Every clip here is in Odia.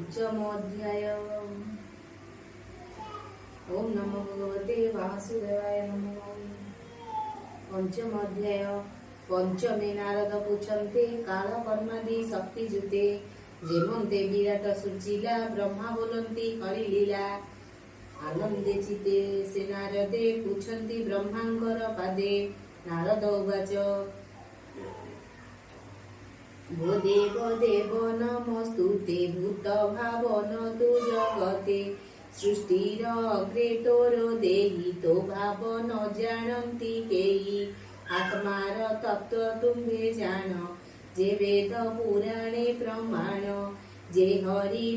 ପଞ୍ଚମ ଅଧ୍ୟାୟ। ଓମ୍ ନମୋ ଭଗବତେ ବାସୁଦେବାୟ ନମଃ। ପଞ୍ଚମ ଅଧ୍ୟାୟ। ପଞ୍ଚମେ ନାରଦ ପୁଛନ୍ତି, କାଳ କର୍ମାଦି ଶକ୍ତି ଯୁତେ, ଯେମନ୍ତେ ବିରାଟ ସୂଚିଲା, ବ୍ରହ୍ମା ବୋଲନ୍ତି ହରି ଲୀଳା। ଆନନ୍ଦେ ଚିତ୍ତେ ସେ ନାରଦେ ପୁଛନ୍ତି ବ୍ରହ୍ମାଙ୍କର ପାଦେ। ନାରଦ ଉବାଚ: ଭୋ ଦେବ ଦେବ ନମସ୍ତୁତେ, ଭୂତ ଭାବନ ତୁ ଜଗତେ। ସୃଷ୍ଟିର ଅଗ୍ରେ ତୋର ଦେହି, ତୋ ଭାବ ନ ଜାଣନ୍ତି କେହି। ଆତ୍ମାର ତତ୍ତ୍ୱ ତୁମ୍ଭେ ଜାଣ, ଯେ ବେଦ ପୁରାଣେ ପ୍ରମାଣ। ଯେ ହରି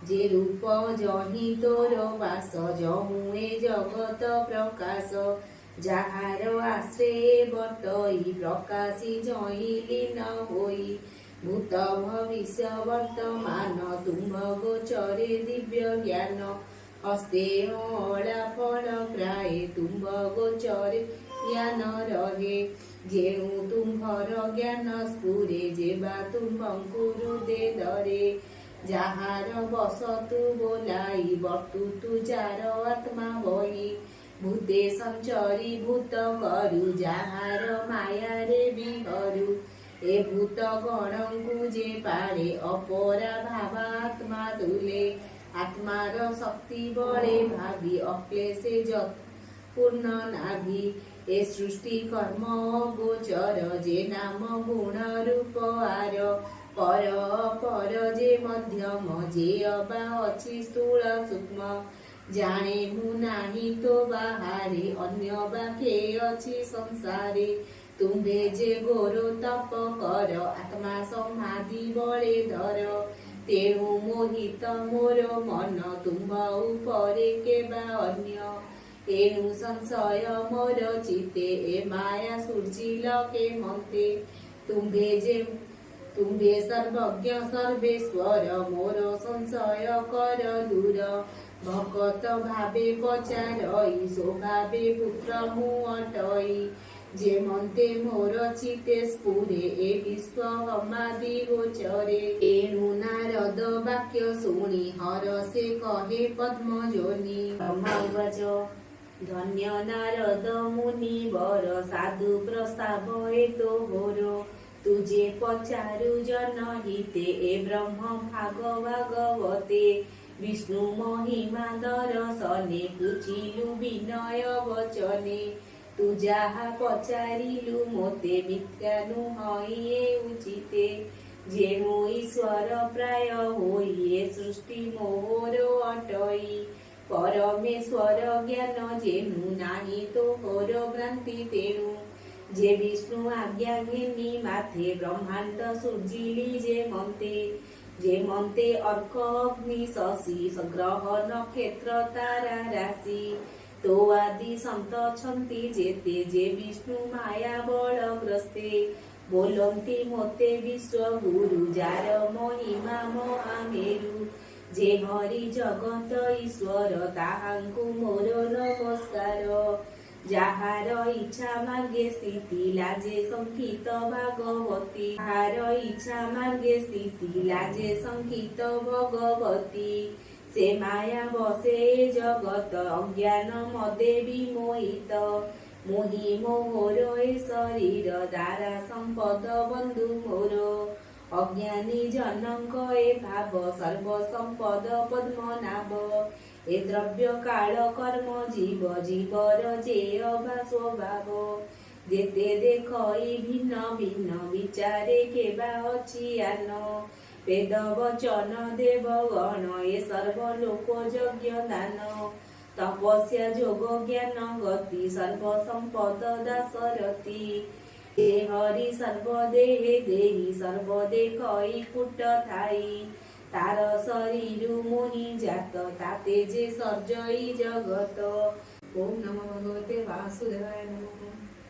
ଯେ ରୂପ ଯହିଁ ତୋର ବାସ, ଯହୁଁ ଏ ଜଗତ ପ୍ରକାଶ। ଯାହାର ଆଶ୍ରୟେ ବର୍ତ୍ତଇ, ପ୍ରକାଶି ଯହିଁ ଲୀନ ହୋଇ। ଭୂତ ଭବିଷ୍ୟ ବର୍ତ୍ତମାନ, ତୁମ୍ଭ ଗୋଚରେ ଦିବ୍ୟ ଜ୍ଞାନ। ହସ୍ତେ ଅଁଳା ଫଳ ପ୍ରାୟ, ତୁମ୍ଭ ଗୋଚରେ ଜ୍ଞାନ ରହେ। ଯେଣୁ ତୁମ୍ଭର ଜ୍ଞାନ ସ୍ଫୁରେ, ଯେବା ତୁମ୍ଭଙ୍କୁ ହୃଦେ ଧରେ। ଯାହାର ବଶତୁ ବୋଲାଇ, ବର୍ତ୍ତୁ ତୁ ଯାର ଆତ୍ମା ବହି। ଭୂତେ ସଞ୍ଚରି ଭୂତ କରୁ, ଯାହାର ମାୟାରେ ବିହରୁ। ଏ ଭୂତ ଗଣଙ୍କୁ ଯେ ପାଳେ, ଅପରା ଭାବାତ୍ମା ତୁଲେ। ଆତ୍ମାର ଶକ୍ତି ବଳେ ଭାବି, ଅକ୍ଲେଶେ ପୂର୍ଣ୍ଣ ନାଭି। ଏ ସୃଷ୍ଟି କର୍ମ ଗୋଚର, ଯେ ନାମ ଗୁଣ ରୂପ ଆର। ପର ଅପର ଯେ ମଧ୍ୟମ, ଯେ ଅବା ଅଛି ସ୍ଥୂଳ ସୂକ୍ଷ୍ମ। ଜାଣେ ମୁଁ ନାହିଁ ତୋ ବାହାରେ, ଅନ୍ୟ ବା କେ ଅଛି ସଂସାରେ। ତୁମ୍ଭେ ଯେ ଘୋର ତପ କର, ଆତ୍ମା ସମାଧି ବଳେ ଧର। ତେଣୁ ମୋହିତ ମୋର ମନ, ତୁମ୍ଭ ଉପରେ କେବା ଅନ୍ୟ। ଏଣୁ ସଂଶୟ ମୋର ଚିତ୍ତେ, ଏ ମାୟା ସୃଜିଲ କେ ମନ୍ତେ। ତୁମ୍ଭେ ସର୍ବଜ୍ଞ ସର୍ବେଶ୍ୱର, ମୋର ସଂଶୟ କର ଦୂର। ଭକତ ଭାବେ ପଚାରଇ, ସ୍ୱଭାବେ ପୁତ୍ର ମୁଁ ଅଟଇ। ଯେମନ୍ତେ ମୋର ଚିତ୍ତେ ସ୍ଫୁରେ, ଏ ବିଶ୍ୱ ବ୍ରହ୍ମାଦି ଗୋଚରେ। ଏଣୁ ନାରଦ ବାକ୍ୟ ଶୁଣି, ହରଷେ କହେ ପଦ୍ମ ଯୋନି। ବ୍ରହ୍ମା ଉବାଚ: ଧନ୍ୟ ନାରଦ ମୁନିବର, ସାଧୁ ପ୍ରସ୍ତାବ ଏ ତୋହର। ତୁ ଯେ ପଚାରୁ ଜନହିତେ, ଏ ବ୍ରହ୍ମ ଭାଗ ଭାଗବତେ। ବିଷ୍ଣୁ ମହିମା ଦରଶନେ, ପୁଛିଲୁ ବିନୟ ବଚନେ। ତୁ ଯାହା ପଚାରିଲୁ ମୋତେ, ମିଥ୍ୟା ନୁହଇ ଏ ଉଚିତେ। ଯେଣୁ ଈଶ୍ୱର ପ୍ରାୟ ହୋଇ, ଏ ସୃଷ୍ଟି ମୋହର ଅଟଇ। ପରମେଶ୍ୱର ଜ୍ଞାନ ଯେନୁ, ନାହିଁ ତୋହର ଭ୍ରାନ୍ତି ତେଣୁ। ଯେ ବିଷ୍ଣୁ ଆଜ୍ଞା ଘେନି ମାଥେ, ବ୍ରହ୍ମାଣ୍ଡ ସୃଜିଲି ଯେ ମନ୍ତେ। ଯେ ମନ୍ତେ ଅର୍କ ଅଗ୍ନି ଶଶୀ, ଗ୍ରହ ନକ୍ଷତ୍ର ତାରା ରାଶି। ତୋ ଆଦି ସନ୍ତ ଅଛନ୍ତି ଯେତେ, ଯେ ବିଷ୍ଣୁ ମାୟା ବଳ ଗ୍ରସ୍ତେ। ବୋଲନ୍ତି ମୋତେ ବିଶ୍ୱ ଗୁରୁ, ଯାର ମହିମା ମହାମେରୁ। ଯେ ହରି ଜଗତ ଈଶ୍ୱର, ତାହାଙ୍କୁ ମୋର ନମସ୍କାର। ଯାହାର ଇଚ୍ଛା ମାର୍ଗେ ସ୍ଥିତି ଲାଜେ ଶଙ୍କିତ ଭାଗବତୀ, ଯାହାର ଇଚ୍ଛା ମାର୍ଗେ ସ୍ଥିତି ଲାଜେ ଶଙ୍କିତ ଭଗବତୀ। ସେ ମାୟା ବସେ ଏ ଜଗତ, ଅଜ୍ଞାନ ମଦେ ବିମୋହିତ। ମୁହିଁ ମୋହର ଏ ଶରୀର, ଦାରା ସମ୍ପଦ ବନ୍ଧୁ ମୋର। ଅଜ୍ଞାନୀ ଜନଙ୍କ ଏ ଭାବ, ସର୍ବ ସମ୍ପଦ ପଦ୍ମନାଭ। ଏ ଦ୍ରବ୍ୟ କାଳ କର୍ମ ଜୀବ, ଜୀବର ଯେ ଅବା ସ୍ୱଭାବ। ଯେତେ ଦେଖଇ ଭିନ୍ନ ଭିନ୍ନ, ବିଚାରେ କେବା ଅଛି ଆନ। ବେଦ ବଚନ ଦେବ ଗଣ, ଏ ସର୍ବ ଲୋକ ଯଜ୍ଞ ଦାନ। ତପସ୍ୟା ଯୋଗ ଜ୍ଞାନ ଗତି, ସର୍ବ ସମ୍ପଦ ଦାଶରଥି। ଯେ ହରି ସର୍ବ ଦେହେ ଦେହି, ସର୍ବ ଦେଖଇ କୂଟ ଥାଇ। ତାର ଶରୀରୁ ମୁହିଁ ଜାତ, ତାତେ ଯେ ସର୍ଜଇ ଜଗତ। ଓମ୍ ନମୋ ଭଗବତେ ବାସୁଦେବାୟ ନମଃ।